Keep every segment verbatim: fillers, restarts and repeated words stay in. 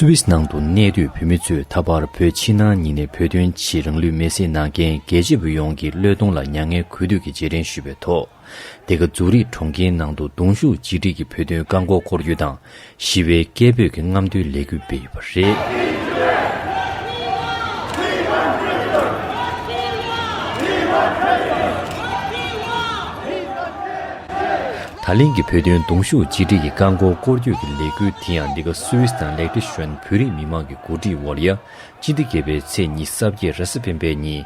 སུད་སིའི་ནང་དུ་གནས་སྡོད་བོད་མི་ཚོས་ད་བར་བོད་ཕྱི་ནང་གཉིས་ནས་བོད་དོན་ཆེད་རང་ལུས་མེར་སྲེག་གནང་མཁན་རྒྱལ་གཅེས་པ་ཡོངས་ཀྱི་བློས་གཏོང་ལ་མྱ་ངན་གུས་འདུད་ཀྱི་རྗེས་དྲན་ཞུས་པའི་ཐོག་དེ་ག་ཛུ་རིག་གྲོང་ཁྱེར་ནང་དུ་གདུང་ཤུགས་གཅིག་སྒྲིལ་གྱིས་བོད་དོན་བཀག་འགོག་སྐོར་སྐྱོད་དང་ཞི་བའི་སྐད་འབོད་ཀྱི་རྔམ་སྟོན་ལས་འགུལ་སྤེལ་ཡོད་པ་རེད། ད་ལན་གྱི་བོད་དོན་གདུང་ཤུགས་གཅིག་སྒྲིལ་གྱི་བཀག་འགོག་སྐོར་སྐྱོད་ཀྱི་ལས་འགུལ་དེ་ཡང་འདི་ག་སུད་སི་དང་ལེག་ཏེ་ཤུན་བོད་རིགས་མི་མང་གི་གོ་སྒྲིག་འོག་ལ་ཡ། སྤྱི་ཟླ་བརྒྱད་པའི་ཚེས་ཉི་ཤུ་རྩ་བརྒྱད་རེས་གཟའ་སྤེན་པའི་ཉིན།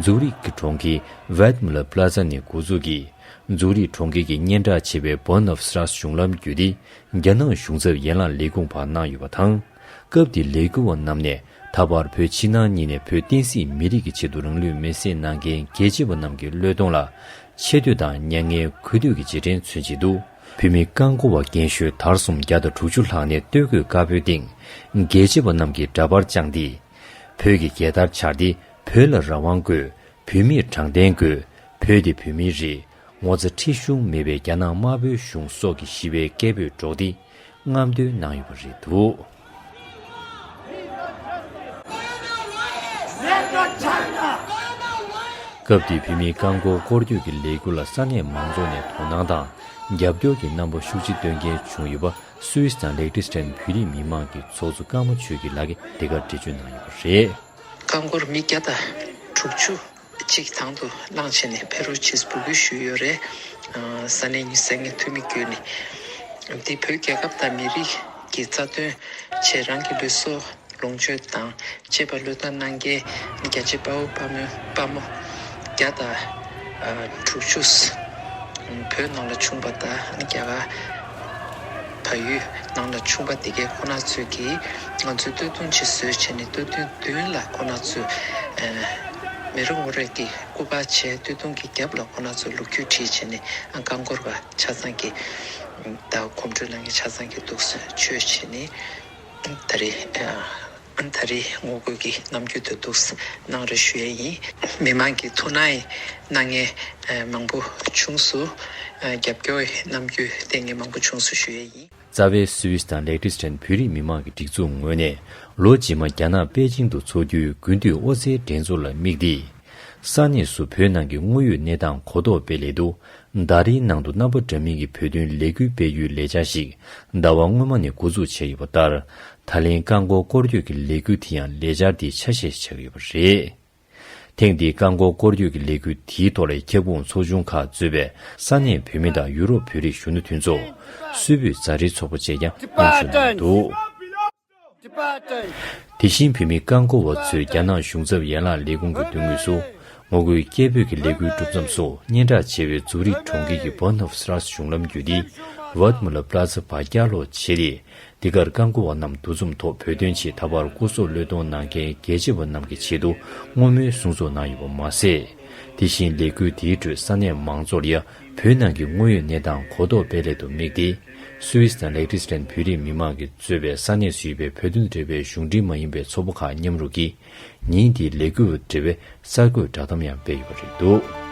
ཛུ་རིག་གི་གྲོང་ཁྱེར་ཝེད་མུ་ལར་པ་ལ་ཛ་ནས་འགོ་འཛུགས་ཀྱིས། ཛུ་རིག་གྲོང་ཁྱེར་གྱི་སྙན་གྲགས་ཆེ་བའི་Bund of Sachs གཞུང་ལམ་བརྒྱུད་དེ། རྒྱ་ནག་གཞུང་ཚབ་ཡན་ལག་ལས་ཁུངས་བར་གནང་ཡོད་པ་དང་། སྐབས་དེའི་ལས་འགུལ་བ་རྣམས་ནས་ད་བར་བོད་ཕྱི་ནང་གཉིས་ནས་བོད་བསྟན་སྲིད་མི་རིགས་ཀྱི་ཆེད་དུ་རང་ལུས་མེར་སྲེག་གནང་མཁན་རྒྱལ་གཅེས་པ་རྣམས་ཀྱི་བློས་གཏོང་ལ་ཆེ་བསྟོད་དང་མྱ་ངན་གུས་འདུད་ཀྱི་རྗེས་དྲན་མཚོན་ཆེད་དུ། བོད་མི་བཀག་འགོག་པ་རྒན་གཞོན་དར་གསུམ་བརྒྱ་དང་དྲུག་ཅུ་ལྷག་ནས་སྟོད་གོས་དཀར་པོའི་སྟེང་། རྒྱལ་གཅེས་པ་རྣམས་ཀྱི་འདྲ་པར་བཅངས་ཏེ། བོད་ཀྱི་རྒྱལ་དར་འཕྱར་ཏེ། བོད་ལ་རང་དབང་དགོས། བོད་མིར་དྲང་བདེན་དགོས། བོད་དེ་བོད་མིའི་རེད། ངོ་ཚ་ཁྲེལ་གཞུང་མེད་པའི་རྒྱ་ནག་དམར་པོའི་གཞུང་སོགས་ཀྱི་ཞི་བའི་སྐད་འབོད་སྒྲོག་སྟེ་རྔམ་སྟོན་གནང་ཡོད་པ་རེད་འདུག། སྐབས་དེའི་བོད་མིའི་བཀག་འགོག་སྐོར་སྐྱོད་ཀྱི་ལས་འགུལ་ལ་ས་གནས་མང་ཚོགས་ནས་དོ་སྣང་དང་རྒྱབ་སྐྱོར་གྱི་རྣམ་པ་ཤུགས་ཆེ་སྟོན་མཁན་བྱུང་ཡོད་པ། སུད་སི་དང་ལེག་ཏེ་ཤུན་བོད་རིགས་མི་མང་གི་ཚོགས་གཙོ་ཀརྨ་ཆོས་སྐྱིད་ལགས་ཀྱིས་འདི་གར་འགྲེལ་བརྗོད་གནང་ཡོད་པ་རེད། རྐང་འཁོར་མི་བརྒྱ་དང་དྲུག་ཅུ་གཅིག་དང་དུ་བླངས་བྱས་ནས་ཕེབས་རོགས་བྱེད་འབོད་སྐུལ་ཞུས་ཡོད་རེད། ཨ། ས་གནས་གཉིས་ས་གནས་འཐུས་མི་བརྒྱུད་ནས། འདི་བོད་རྒྱལ་ཁབ་དང་མི་རིགས་ཀྱི་རྩ་དོན་ཆེད་རང་གི་ལུས་སྲོག་ལོངས་སྤྱོད་དང་བཅས་པ་བློས་བཏང་གནང་མཁན་རྒྱལ་གཅེས་དཔའ་བོ་དཔའ་མོ་དཔའ་མོ་བརྒྱ་དང་དྲུག་ཅུ། བོད་ནང་ལ་བྱུང་བ་དང་རྒྱ་གར་བལ་ཡུལ་ནང་ལ་བྱུང་བ་དེ་གའི་ཁོ་ན་ཚོས་ཀྱིས་ང་ཚོའི་སྟོད་ཐུང་ཅིག་བཟོས་བྱས་ནས་སྟོད་ཐུང་མདུན་ལ་ཁོ་ན་ཚོས་མི་རེ་ངོ་རེ་གི་སྐུ་པར་བྱས། སྟོད་ཐུང་གི་རྒྱབ་ལ་ཁོ་ན་ཚོས་ལོ་རྒྱུས་བྲིས་བྱས་ནས་རྐང་འཁོར་བ་ཆ་ཚང་གི་ད་གོམ་བགྲོད་གནང་མཁན་ཆ་ཚང་གི་འདུག་སེ་བྱས་བྱས་ནས། ད་རེས་ཨ། ད་རེས་ངོ་རྒོལ་གྱི་རྣམ་འགྱུར་དེ་འདུག་སེ་གནང་རོགས་ཞུ་ཡས་ཡིན། མི་མང་གི་ཐུགས་སྣང་གནང་མཁན་མང་པོ་བྱུང་སོང་། རྒྱབ་སྐྱོར་རྣམ་འགྱུར་བསྟན་མཁན་མང་པོ་བྱུང་སོང་ཞུ་ཡས་ཡིན། རྩ་བའི་སུད་སི་དང་ལེག་ཏེ་ཤུན་བོད་རིགས་མི་མང་གི་སྒྲིག་འཛུགས་ངོས་ནས་ལོ་རྗེས་མ་རྒྱ་ནག་པེ་ཅིང་དུ་འཚོགས་རྒྱུའི་དགུན་དུས་ཨོ་རྩལ་འགྲན་ཚོགས་ལ་དམིགས་ཏེ། ས་གནས་སུ་བོད་ནང་གི་དངོས་ཡོད་གནས་སྟངས་གོ་རྟོགས་སྤེལ་སླད་དུ། ཟླ་རེའི་ནང་དུ་རྣམ་པ་འདྲ་མིན་གྱི་བོད་དོན་ལས་འགུལ་སྤེལ་རྒྱུའི་ལས་འཆར་ཞིག་ཟླ་བ་སྔོན་མ་ནས་འགོ་འཛུགས་བྱས་ཡོད་པ་ལྟར། ད་ལན་བཀག་འགོག་སྐོར་སྐྱོད་ཀྱི་ལས་འགུལ་དེ་ཡང་ལས་འཆར་དེའི་ཆ་ཤས་ཆགས་ཡོད་པ་རེད། ཐེངས་འདིའི་བཀག་འགོག་སྐོར་སྐྱོད་ཀྱི་ལས་འགུལ་དེའི་ཐོག་ལ་ཁྱབ་ཁོངས་ཚོགས་ཆུང་ཁག་གཙོས་པའི་ས་གནས་བོད་མི་དང་ཡུ་རོབ་བོད་རིགས་གཞོན་ནུ་མཐུན་ཚོགས། སུད་བོད་མཛའ་འབྲེལ་ཚོགས་པ་བཅས་ཀྱང་མཉམ་ཞུགས་གནང་འདུག། དེ་བཞིན་བོད་མི་བཀག་འགོག་པ་ཚོས་རྒྱ་ནག་གཞུང་ཚབ་ཡན་ལག་ལས་ཁུངས་ཀྱི་མདུན་ངོས་སུ། ངོ་རྒོལ་སྐད་འབོད་ཀྱི་ལས་འགུལ་གྲུབ་མཚམས་སུ་སྙན་གྲགས་ཆེ་བའི་ཛུ་རིག་གྲོང་ཁྱེར་གྱི་Bund of Sachs གཞུང་ལམ་བརྒྱུད་དེ། ཝེད་མུ་ལར་པ་ལ་ཛ་བར་བསྐྱར་ལོག་བྱས་ཏེ། འདི་གར་བཀག་འགོག་པ་རྣམས་འདུ་འཛོམས་ཐོག་བོད་དོན་ཆེད་ད་བར་སྐུ་སྲོག་བློས་གཏོང་གནང་མཁན་རྒྱལ་གཅེས་པ་རྣམས་ཀྱི་ཆེད་དུ་བསྔོ་སྨོན་གསུང་ཚོགས་གནང་ཡོད་པ་མ་ཟད། དེ་བཞིན་ལས་འགུལ་དེའི་ཁྲོད་ས་གནས་མང་ཚོགས་ལ་ཡ་བོད་ནང་གི་དངོས་ཡོད་གནས་སྟངས་གོ་རྟོགས་སྤེལ་སླད་དུ་དམིགས་ཏེ། སུད་སི་དང་ལེག་ཏེ་ཤུན་བོད་རིགས་མི་མང་གིས་གཙོས་པའི་ས་གནས་སུ་ཡོད་པའི་བོད་དོན་འབྲེལ་བའི་གཞུང་འབྲེལ་མ་ཡིན་པའི་ཚོགས་པ་ཁག་མཉམ་རུབ་ཀྱིས། ཉིན་དེའི་ལས་འགུལ་བ་འབྲེལ་བའི་གསར་འགོད་བསྒྲགས་གཏམ་ཡང་སྤེལ་ཡོད་པ་རེད་འདུག།